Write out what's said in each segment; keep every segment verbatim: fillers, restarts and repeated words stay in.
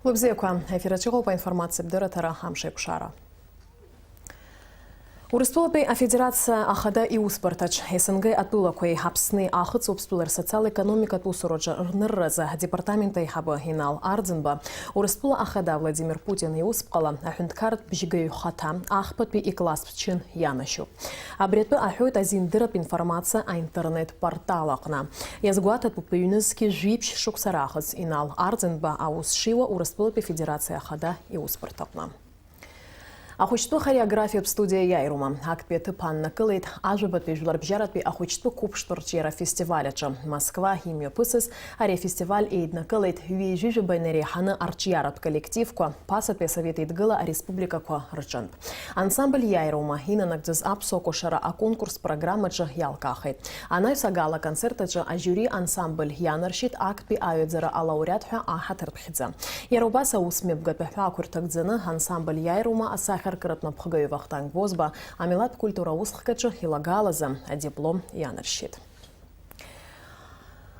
Лыбзиақәа, ефир аҿы иҟоуп аинформациатә дырраҭара «Амшеикәшара». Урыстәылатәи Афедерациа Ахада иусбарҭаҿ СНГ атәылақәеи Аԥсни Аахыҵ Уаԥстәылеи рсоциал-економикатә усураҿы рнырразы адепартамент аиҳабы Инал Арӡынба Урыстәыла Ахада Владимир Путин иусԥҟала аҳәынҭқарратә бжьгаҩ хаҭа ахԥатәи икласстә чын ианашьоуп. Абри атәы аҳәоит азиндыратә информациа аинтернет-портал аҟны. Иазгәаҭатәуп, ҩнызқьи жәиԥшь шықәса раахыс Инал Арӡынба аус шиуа Урыстәылатәи Афедерациа Ахада иусбарҭаҟны. Ахәыҷтәы хореографиатә студиа иаирума? Актәи аҭыԥ ааннакылеит ажәабатәи жәларбжьаратәи ахәыҷтәы қәыԥштәы рҿиара фестиваль аҿы. Москва имҩаԥысыз ари афестиваль еиднакылеит ҩажәи жәаба инареиҳаны арҿиаратә коллективқәа, ԥасатәи асовет еидгыла ареспубликақәа рҿынтә. Ансамбль иаирума инанагӡаз аԥсуа кәашара аконкурс программаҿы иалкаахеит. Анаҩс агала-концерт аҿы ажиури ансамбль ианаршьеит актәи аҩаӡара алауреат ҳәа аҳаҭыртә хьӡы. Иара убас аус мҩаԥгатә аҳәаақәа рҭагӡаны ансамбль иаирума асахьаркыратә напхгаҩы Вахтанг Бозба амилаҭтә культура аусхк аҿы илагалазы адиплом ианаршьеит.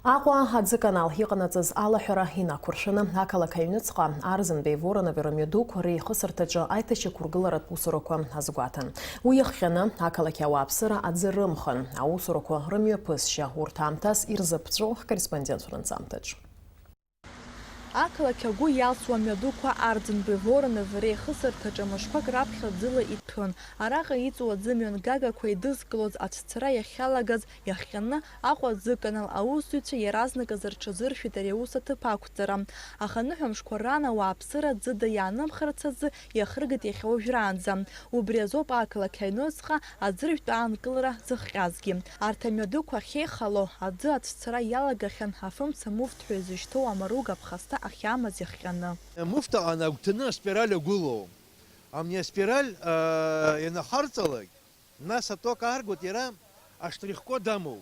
Аҟәа аӡыканал иҟанаҵаз алаҳәара инақәыршәаны, ақалақь аҩныҵҟа Арӡынбеи Воронови рымҩадуқәа реихысырҭаҿы аиҭашьақәыргыларатә усурақәа азгәаҭан. Уи иахҟьаны ақалақь ауааԥсыра аӡы рымхын. Аусурақәа рымҩаԥысшьа урҭ аамҭас ирзыԥҵәо ҳкорреспондентцәа рынҵамҭаҿ. Ақалақь агәы иалсуа амҩадуқәа Арӡынбеи Воронови реихысырҭаҿы мышқәак раԥхьа ӡыла иҭәын. Араҟа иҵоу аӡы мҩангагақәа еидызкылоз ацәцара иахьалагаз иахҟьаны, Аҟәа аӡыканал аусзуҩцәа иаразнаказ рҽазыршәеит ари аус аҭыԥ ақәҵара. Аха ныҳәамшқәа ран ауааԥсыра ӡыда иаанымхарц азы иахыргеит иахьа уажәраанӡа. Убри азоуп ақалақь аҩныҵҟа аӡырҩтә аанкылара зыхҟьазгьы. Арҭ амҩадуқәа ахьеихало, аӡы ацәцара иалагахьан афымца муфт ҳәа изышьҭоу амаруга аԥхасҭа ахьамаз иахҟьаны. Муфт аҟны агәҭаны аспираль агәылоу. Амни аспираль, аа, ианахарҵалак, нас аток ааргоит, иара аштрих-код амоуп.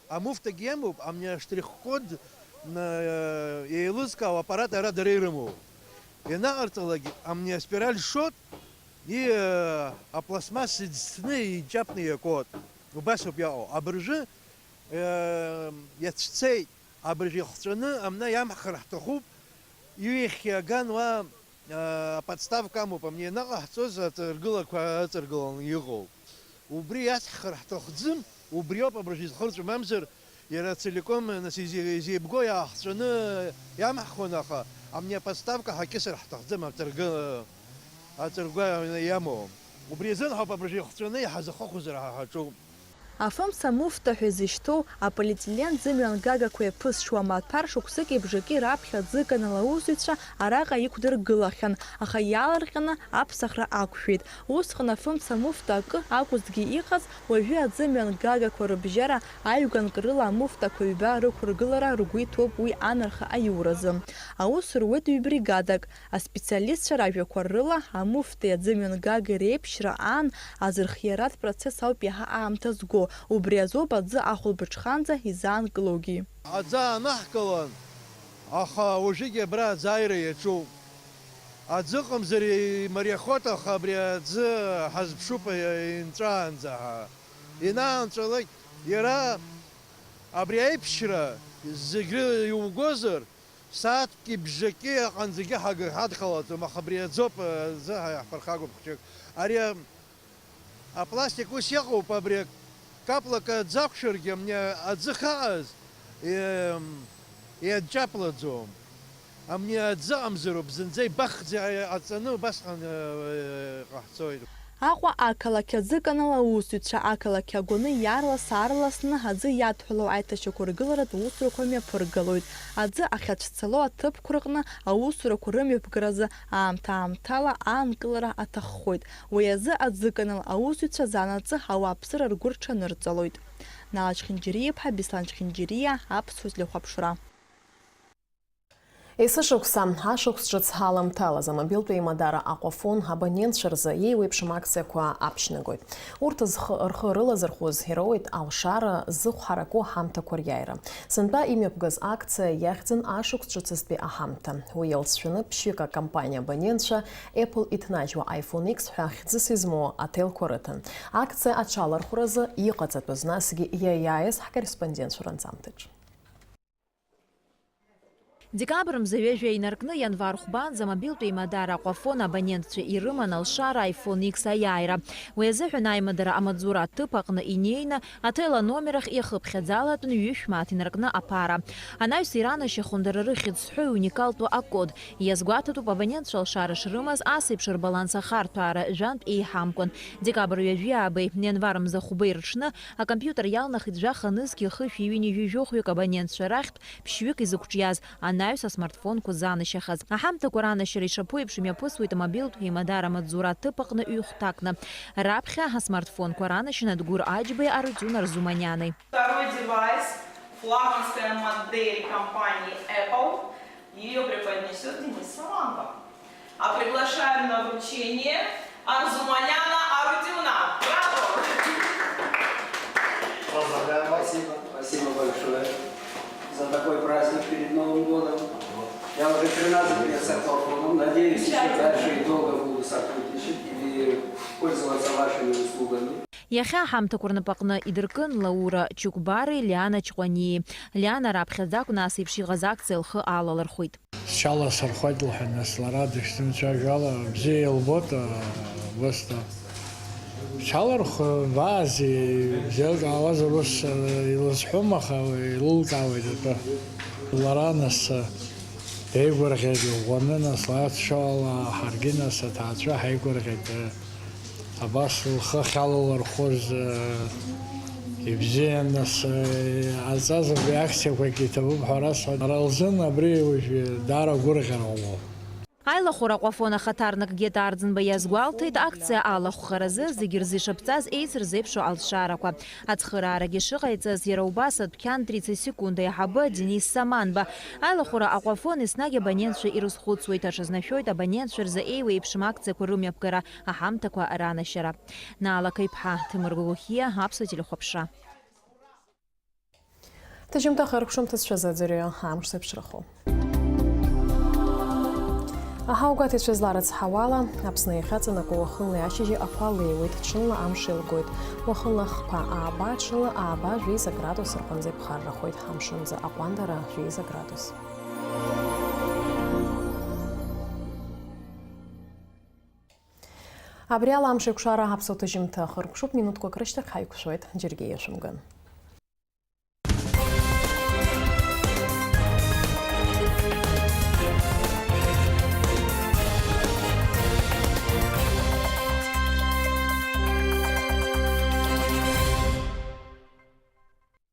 Амуфтагьы иамоуп, амни аштрих-код, на-, еилызкаау аппарат ара дара ирымоуп. Ианаҟарҵалак, амни аспираль шот, и, э, апластмасс иӡҭны, иҷаԥны иакуеит. Убасоуп иаҟоу. Абыржәы, э, иацәцеит. Абыржә ихҵәаны амна иамҳхыр ҳҭахуп, иҩихьча аган уа, аа, аподставка амоуп, амни ианаҟаҳҵоз аҵаргылақәа ыҵаргыланы иҟоуп. Убри иацҳхыр ҳҭахӡам, убриоуп абыржә изхырҵәо, мамзар иара целиком, нас, изи-, изеибго иаахҵәаны иамҳхон, аха амни аподставка ҳакьысыр ҳҭахӡам, аҵаргы-, аҵаргәа иамоу. Убри азын ҳауп абыржә ихҵәаны иҳазахыхәозар ҳа ҳаҿу. Афымца муфта ҳәа изышьҭоу аполиетилен ӡымҩан гагақәа иаԥысшьуа амаҭәар шықәсыки бжаки раԥхьа аӡыканал аусзуҩцәа араҟа иқәдыргылахьан, аха иаалырҟьаны аԥсахра ақәшәеит. Усҟан афымца муфта акы акәызҭгьы иҟаз, уажәы аӡымҩан гагақәа рыбжьара аҩганк рыла амуфтақәа ҩба рықәыргылара ргәы иҭоуп уи анарха аиуразы. Аус руеит ҩ-бригадак. Аспециалистцәа ражәақәа рыла, амуфти аӡымҩан гагеи реиԥшьра аан азырхиаратә процесс ауп иаҳа аамҭа зго, убри азоуп аӡы ахәылбыҽханӡа изаанкылогьы. Аӡы аанаҳкылан, аха уажәыгьы абра аӡы ааира иаҿуп. Аӡы ыҟамзар имариахоит, аха абри аӡы ҳазԥшуп инҵәаанӡа ҳәа. Инаанҵәалак, иара абри аиԥшьра зегь ры иугозар, сааҭки бжаки аҟанӡагьы ҳага-, ҳадхалаӡом, аха абри аӡоуп, аӡы ҳа-, иаҳԥырхагоуп хәҷык. Ари а-, апластик ус иҟоуп, абри акаплак аӡы ақәшәаргьы, амни аӡы хааз, е-, иаҷаплаӡом. Амни аӡы ыҟамзароуп, зынӡа ибахӡа аҵаны убасҟан, э, ҟаҳҵоит. Аҟәа ақалақь аӡыканал аусзуҩцәа ақалақь агәаны иаарлас-аарласны аӡы иадҳәалоу аиҭашьақәыргыларатә усурақәа мҩаԥыргалоит. Аӡы ахьацәцало аҭыԥқәа рҟны аусурақәа рымҩаԥгаразы аамҭа-аамҭала аанкылара аҭаххоит. Уи азы аӡыканал аусзуҩцәа заанаҵы ауааԥсыра ргәы рҽанырҵалоит. Нала Чхинџьариа-иԥҳа, Беслан Чхинџьариа, Аԥсуа телехәаԥшра. Есышықәса, ашықәс ҿыц аламҭалаз, амобилтә еимадара Аҟәафон абонентцәа рзы еиуеиԥшым акциақәа аԥшьнагоит. Урҭ зхы, рхы рылазырхәыз ироуеит алшара зыхә ҳараку ҳамҭақәа риааира. Сынтәа имҩаԥгаз акциа иахьӡын ашықәс ҿыцызтәи аҳамҭа. Уи иалҵшәаны ԥшьҩык акомпаниа абонентцәа Apple иҭнаџьуа iPhone X ҳәа хьӡыс измоу аҭелқәа рыҭан. Акциа аҽалархәразы иҟаҵатәыз, насгьы иаиааиз ҳкорреспондентцәа рынҵамҭаҿ. Декабр мза ҩажәа инаркны, ианвар хәбанӡа мобилтә еимадара Аҟәафон абонентцәа ирыман алшара iPhone X аиааира. Уи азыҳәан аимадара амаҵзура аҭыԥ аҟны инеины, аҭел аномер ахь иахыԥхьаӡалатәын ҩышә мааҭ инаркны аԥара. Анаҩс иранашьахуан дара рыхьӡ зҳәо иуникалтәу акод. Иазгәаҭатәуп, абонентцәа алшара шрымаз, ас еиԥш рбаланс ахарҭәаара жәантә еиҳамкәан. Декабр ҩажәи аабеи, ианвар мза хәбеи рыҽны, акомпиутер иалнахит жәаха нызқьи хышәи ҩынҩажәи жәохәҩык абонентцәа рахьтә ԥшьҩык изықәҿиаз, анаҩс асмартфонқәа занашьахаз. Аҳамҭақәа ранашьара ишаԥу еиԥш имҩаԥысуеит амобилтә еимадара амаҵзура аҭыԥ аҟны ҩ-хәҭакны. Раԥхьа асмартфонқәа ранашьан Адгәыр Аџьбеи Арутиун Арзуманиани. Второй девайс, флагманская модель компании Apple, ее преподнесет Денис Саманба. А приглашаем на вручение Арзуманяна Арутюна. Браво! Поздравляем. Спасибо, спасибо большое за такой праздник перед Новым годом. Я уже тринадцать лет с Аквафоном. Надеюсь, еще дальше и долго буду сотрудничать и пользоваться вашими услугами. Иахьа аҳамҭақәа рнапаҟны идыркын Лаура Чукбари Лиана Чҟәаниеи. Лиана раԥхьаӡа акәны ас еиԥш иҟаз акциа лхы алалырхәит. Сҽаласырхәит, лҳәан, нас лара дышсымцәажәо ала, бзиа илбоит, а, убас да. Сҽалархәбаази, бзиа ҟалазар ус, а, илызҳәом, аха илылкаауеит атәы. Лара нас, а, деигәырӷьеит, иӷәӷәаны, нас лара дшыҟала, ҳаргьы нас аҭаацәа ҳаигәырӷьеит, а, Абас лхы ахьалалырхәыз, э, ибзиан, нас, э, аҵазатәи акциақәагьы иҭабуп ҳәа расҳәоит. Ара лзын абри уажәы даара агәырӷьара ҟалоуп. Аилахәыра Аҟәафон ахаҭарнак Гета Арӡынба иазгәалҭеит, акциа алахәхаразы зегьы рзы ишаԥҵаз еицырзеиԥшу алшарақәа. Ацхыраарагьы шыҟаиҵаз иара убас адәқьан тридцать секунд аиҳабы Денис Саманба. Аилахәыра Аҟәафон еснагь абонентцәа ирызхәыцуеит, аҽазнашәоит абонентцәа рзы еиуеиԥшым акциақәа рымҩаԥгара, аҳамҭақәа ранашьара. Наала Қаиԥҳа, Ҭемыр Гәыгәхиа, Аԥсуа телехәаԥшра. Ҭыжьымҭаха рыхәшамҭацәа заӡырҩы амш зеиԥшрахо. Аҳауагәаҭаҩцәа зларыцҳауала, Аԥсны иахьаҵанакуа уахынлеи ашьыжьи ақәа леиуеит, ҽынла амш еилгоит. Уахынла хԥа ааба, ҽынла ааба жәеиза градус рҟынӡа иԥхаррахоит, амшынӡы аҟәандара жәеиза градус. Абри ала амш еиқәшара аԥсуа ҭыжьымҭа ахыркәшоуп, минуҭқәак рышьҭахь ҳаиқәшәоит, џьаргьы иашәымган.